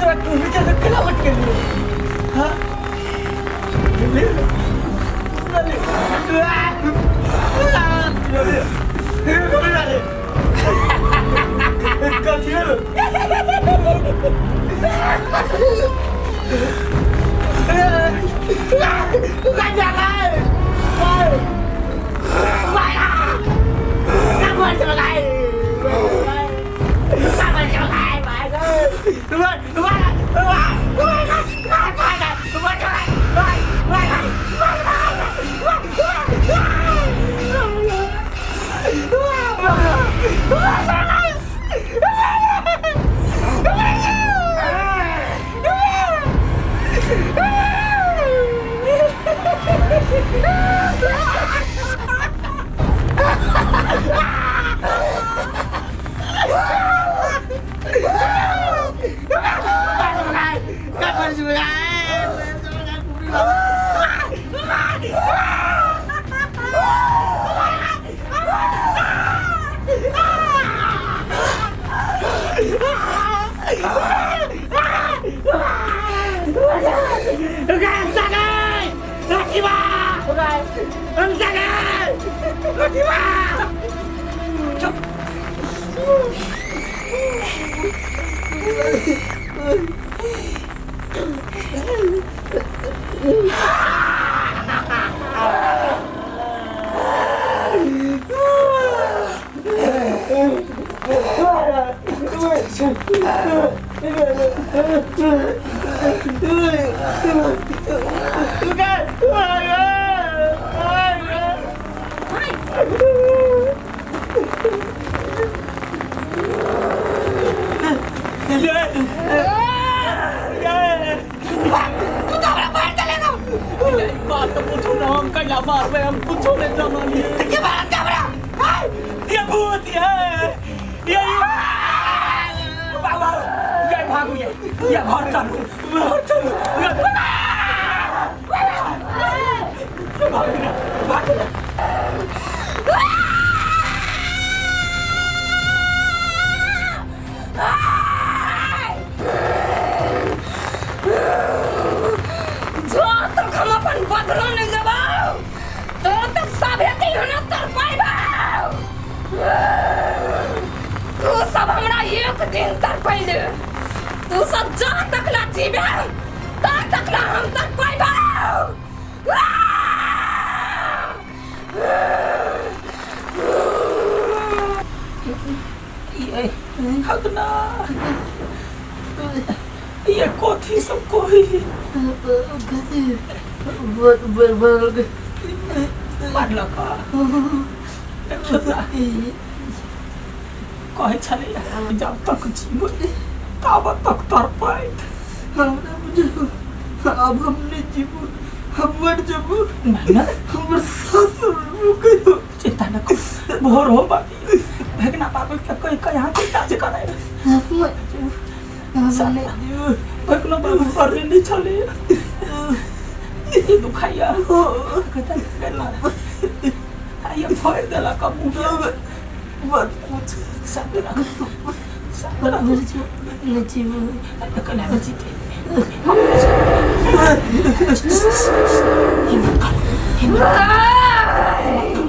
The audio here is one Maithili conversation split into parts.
तोरा कुमी चल केना बच गेलियो हां बात तो पूछो ना हम कैला मारबे हम कुछो नहीं जानलिए के मारत के हमरा ये भूत ये ये बाबा ये भागू ये घर चलू घर चलू भागू ना भागू ना जो तक हम अपन बदला नहीं लेबौ तो तक सभे के ना तर पाइबौ तू सब हमरा एक दिन तर पहिले तू सब जा तक ला जीबे ता तक ला हम तर पाइबौ ये हगना ये कथी सब कोई मारलक कहै छलै जब तक जीबै ताबत तक तड़पैत हमरा बुझलो आब हम नहि जीबू हम मर जेबू ना हमर सास रुकै चिंता न कर भोर हो बाकी भगना बाबू के कहि कहि यहाँ के काज करे भगना बाबू पर नहीं चले ये दुखाइया कहता ना ये फोड़ देला का मुंह मत पूछ सातना सातना कन्या जीते हिम्मत कर हिम्मत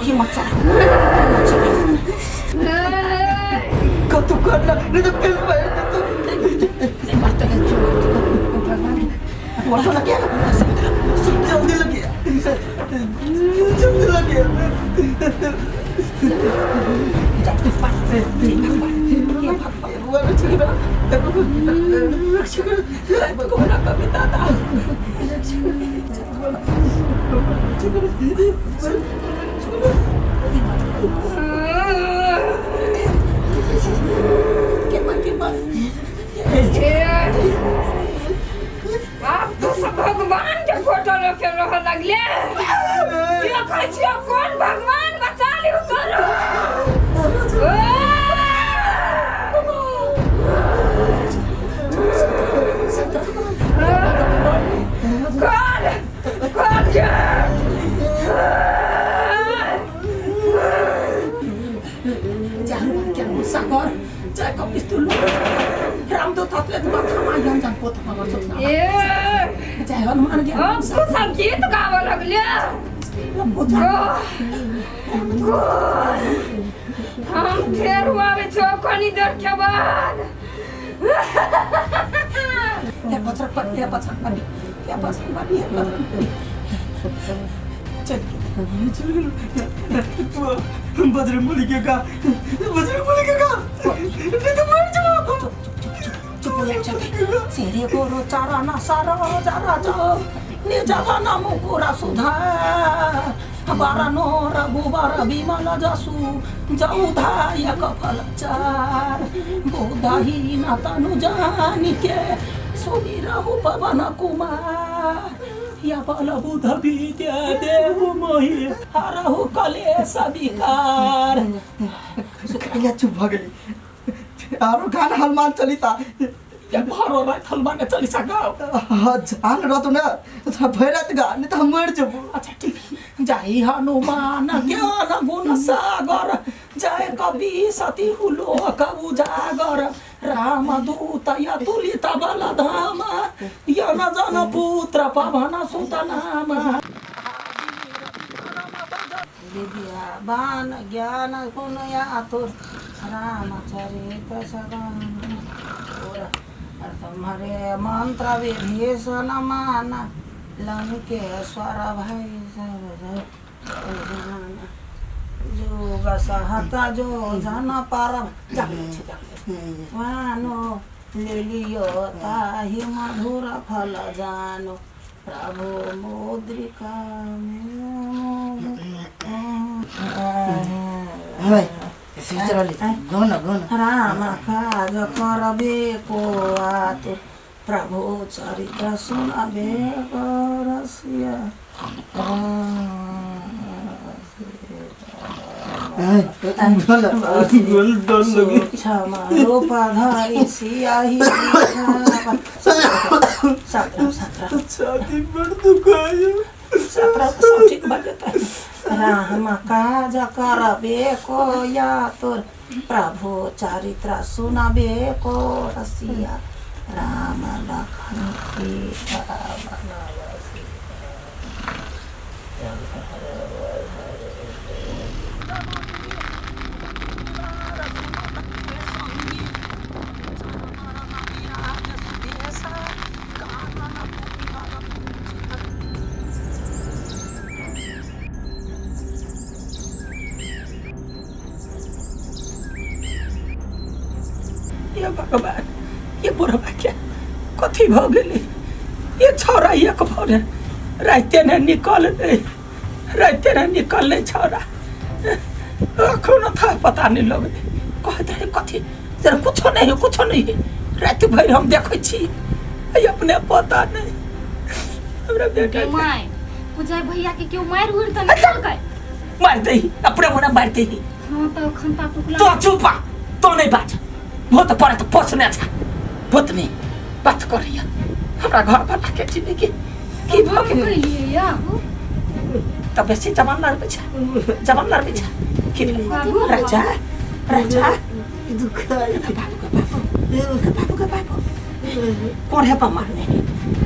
हिम्मत कर कतु करना नहीं तो फिर मैं तो नहीं मरते हैं भगवान लग गया जल्दी लग गया जल्दी लग गया आब तो सब भगवान के फोटो लेके रह लगले देखै छियै कोन भगवान बचा लियौ तोरो कौन कौन के चाहे क्या गुस्सा कर चाहे कब पिस्तूल राम दो थातले तो माथा मार ज्ञान जान पोत पकड़ चुप ए जय हनुमान ज्ञान अब तू सब गीत गावे लगले। हम फेर आवे छो कनी देर के बाद। ये बजरंग बली, ये बजरंग बली, ये बजरंग बली, ये बजरंग बली। चल चल बजरंग बली के का, बजरंग बली के का, नहीं तो मर जाओ। चुप हो जा। सेरे गोरो चारा ना सारा जारा जाओ निजावा नाम गोरा सुधा बारा नो रघुबर विमल जसु जौधायक फल चार बुधहीन तनु जानिके सुनि रहु पवन कुमार या बल बुध विद्या देहु मोहि हरहु कलेश विकार। या चुप भ गेली। आरो गाना हनुमान चालीसा या भरो रात हनुमान चालीसा गाओ। जान रहतो ना भरि रात गा, नहीं तो हम मर जेबो। अच्छा ठीक। जय हनुमान ज्ञान गुण सागर जय कवि सती लोक उजागर राम दूत अतुलित बल धाम यन जन पुत्र पवन सुत नाम। विद्यावान ज्ञान गुण आतुर राम चरित सदा तुम्हारे मंत्र विभीषण मान लंकेश्वर भाई सब जोग सहता जो जन पर मानो लियो ताहि मधुर फल जानो प्रभु मुद्रिका। राम काज करबे को आतुर प्रभु चरित्र सुनबे रसिया। राम काज करबे को आतुर प्रभु चरित्र सुनबे को रसिया राम लखन सीता बनवासी। ये भगवान, ये बुढ़वा के कथी भ गेलै? ये छौड़ा एक भर राइते ने निकललै, राइते ने निकललै छौड़ा, एखनो था पता नहीं लगलै। कहैत रहै कथी जरा कुछो नहीं है, कुछो नहीं है। राति भरि हम देखै छी, अपने पता नहीं। हमरा बेटा my पूजा भैया के केओ मारि उरि त नहीं देलकै? मारि दही, अपने मने मारि दही। हां त अखन ता टुकला। तो चुप बा, तो नहीं बाज, भूत पड़त पोसने छ, भूत नहीं बात करैया। हमरा घर वाला के जिंदगी की भ गेलै या त बेसी जवान लड़बै छ, जवान लड़बै छ की राजा राजा दुखाय बाबू के बाबू के बाबू के बाबू कोढ़े पर मारने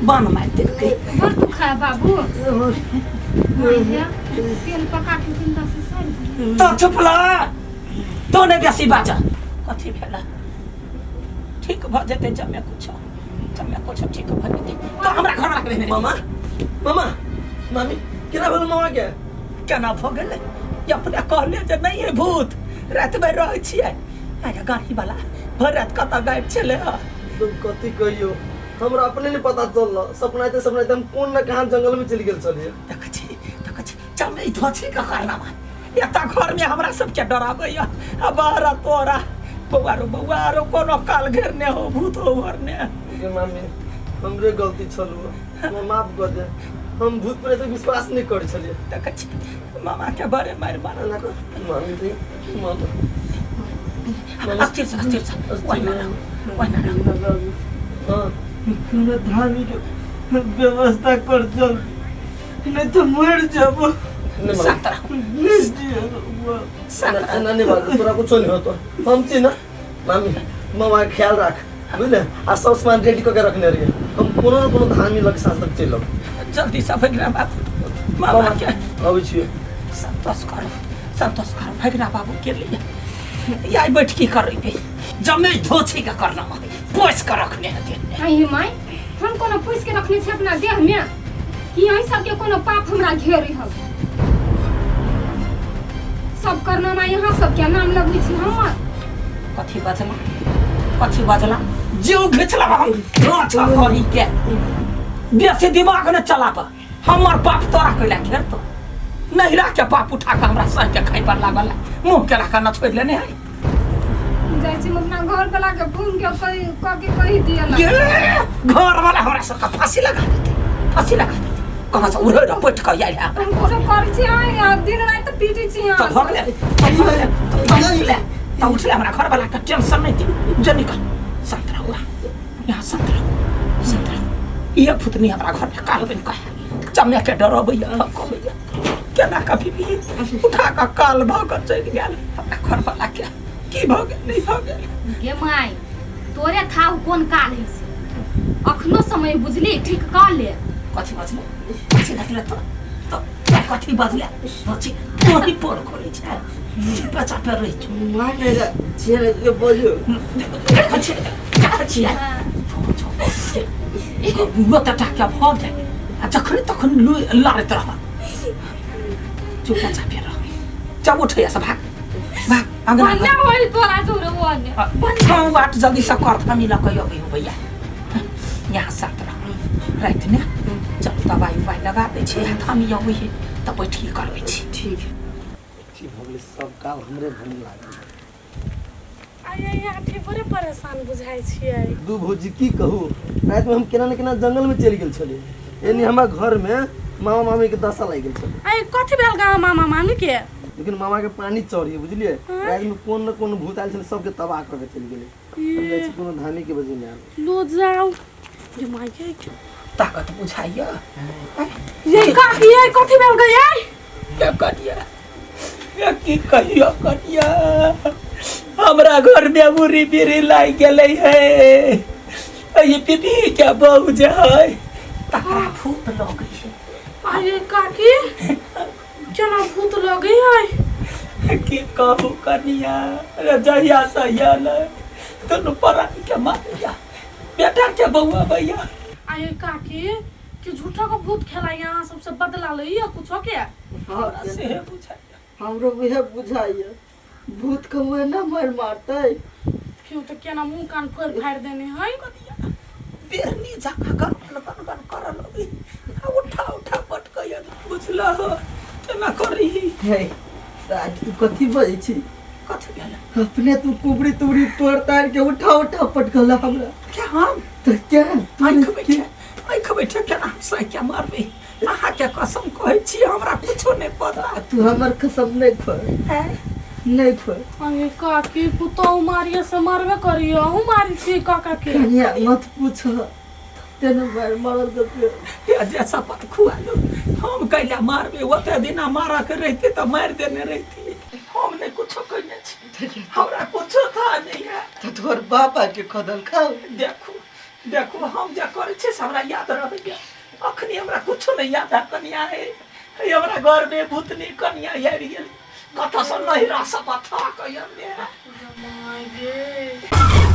बाण मारि देलकै। बड़ दुखाय बाबू। तेल पका के दिन से सर तो चुप ल, तो नहीं बेसी बाज। कथी भेला? ठीक भ जेतै जमे कुछो, जमे कुछो ठीक भ जेतै। तो हमरा घर राखबे नहीं। मामा मामा मामी केना भेल मामा के? केना भ गेलै? अपने कहले जे नहीं है भूत, राति भरि रहै छियै। आइ गाड़ी वाला भरि राति कतऽ गायब छलै? तुम कथी कहियो, हमरा अपने नहीं पता चलल। सपनाते सपनाते हम कोन न कहाँ जंगल में चलि गेल छलियै। देखै छी देखै छी चल ई धोछी के करनामा एतऽ घर में हमरा सबके डराबैया। आ बाहर तोरा बौआ रो बौआ रो कोनो काल घेरने हो भूत हो भरने। गे मामी हमरे गलती छलू, हमरा माफ कर दे। हम भूत प्रेत पे विश्वास नहीं करै छलियै। देखै छी मामा के बड़े मारि मारल। मामी रे मामा अस्थिर से अस्थिर से ओहिना रह, ओहिना रह। हां कोनो धामी के व्यवस्था कर जल्दी, नहीं तो मर जाबो। शांत रह, ना नहीं बात, तोरा कुछ नहीं होतो, हम छी ना। मामी मामा के ख्याल राख। बुझले आ सब सामान रेडी कऽ के रखने रहियै हम कोनो ने कोनो धामी लग साँझ तक चलि अबै। जल्दी से भगना बाबू मामा के अबै छियै संतोष करो संतोष करो भगना बाबू के लिए या बैठ की करेबे जमे धोछी के करना है पोस के रखने हथिन आई माय हम कोनो पूछ के रखने छी अपना देह में कि अहीं सबके कोनो पाप हमरा घेरे हल सब करनामा यहाँ सबके नाम लगबै छी हमर कथी बजला कथी बजला जीव घिचला हम नाचा करी के बेसी दिमाग न चलाब हमर बाप तोरा कैला घेरतो नहिरा के बाप उठा के हमरा सह के खाइ पर लागल है। मुंह के राखा न छोड़ लेने है जाइ छी हम अपना घर वाला के फोन के कहि कह के कहि दियला ये घर वाला हमरा सबके फांसी लगा देते फांसी लगा देते कहाँ से उड़े रह बैठ के आयल है हम कुछो करै छी अहाँ आ दिन राति पीटै छी अहाँ तो भऽ गेलै तो भऽ गेलै तो उठले तो उठले हमरा घर वाला के टेंशन नहीं दी जो निकल शांत रहो यहाँ शांत रहो शांत रहो ये फुतनी हमरा घर में काल बन कहे चमे के डर अबैया कहैया केना कभी भी उठा कऽ काल भऽ कऽ चलि गेल हमरा घर वाला के की भऽ गेल नहि भऽ गेल गे माय तोरे थाह कोन काल है से अखनो समय बुझली ठीक कऽ ले कथी बजले कथी बजले तो तो तो कथी बजले बची तोही पोर खोलै छै चुपे चापे रहै छौ माने छियै के बजू देखै छियै देखै छियै ओते टाका भऽ गेल आ जखन तखन लड़ैत रह चुपे चापे रह चल उठैया से भाग भाग अंगना भन्ने होइल तोरा जोरे ओने छौ बाट जल्दी से कर थमी लऽ कऽ अबै भैया यहाँ साथ रह राति ने चल दवाई उवाई लगा दै छी हाथ हम अबै है तऽ बैठी करबै छी ठीक ठीक भऽ गेलै सब काल हमरे भने लागल आइ अहाँ बड़े परेशान बुझाइ छियै दू भौजी की कहू रातिमे हम केना ने केना जंगलमे चलि गेल छलियै एनी हमरा घरमे मामा मामीके दशा लागि गेल छलै आइ कथी भेल गाँव मामा मामी के लेकिन मामाके पानी चढ़ियै बुझलियै रातिमे कोन ने कोन भूत आयल छलै सबके तबाह कऽ के चलि गेलै हम जाइ छी कोनो धामीके बजेने आबै लो जाओ ये माय के ताकत बुझाइया ये का ये कथी भेल गई क्या करिया या की कहियो करिया हमरा घर में बुरी बिरी लागि गेलै है ये दीदी क्या बहू जे है तकरा भूत लगै है अरे काकी केना भूत लगै है की कहू कनिया अरे जहिया सहिया ले दुनू परानी के मारिया बेटा के बउआ भैया अरे काकी कि झूठा को भूत खेलाइए अहाँ सबसे बदला लइए कुछो के हमरा सेहे बुझाइया हमरो उहे बुझाइया भूत के मुँह ना मार मारतै क्यों तो केना मुंह कान फोड़ फाड़ देने है बेरनी जका गन गन गन गन करऽ लगै आ उठा उठा पटकैया बुझलह केना करी हे आज तू कथी बजै छी कथी भेल अपने तू कुबड़ी तुबड़ी तोड़ ताड़ के उठा उठा पटकल हमरा क्या हम तऽ क्या आँखि बैठे आँखि बैठे केना हम सह मारबै अहाँके कसम कहै छी हमरा कुछो नहि पता तू हमर कसम नहि खोल नहि खोल अरे काकी पुतहु मारिए से मारबे करियो अहूँ मारी छी काका के कनिया मत पूछ तेने मार मारल के जे शपथ खुआ लो हम कैला मारबै ओते दिना मारऽ के रहिते तऽ मारि देने रहिती हम नहि कुछो कयने छी हमरा कुछो था नहीं है तऽ तोहर बाप आके खदल खाओ देखू देखू हम जे करै छी से हमरा याद रहैया अखनी हमरा कुछो नहीं याद है कनिया हे हे हमरा घर में भूतनी कनिया आबि गेल कतऽसँ नहिरा शपथ कऽ अनने है माय गे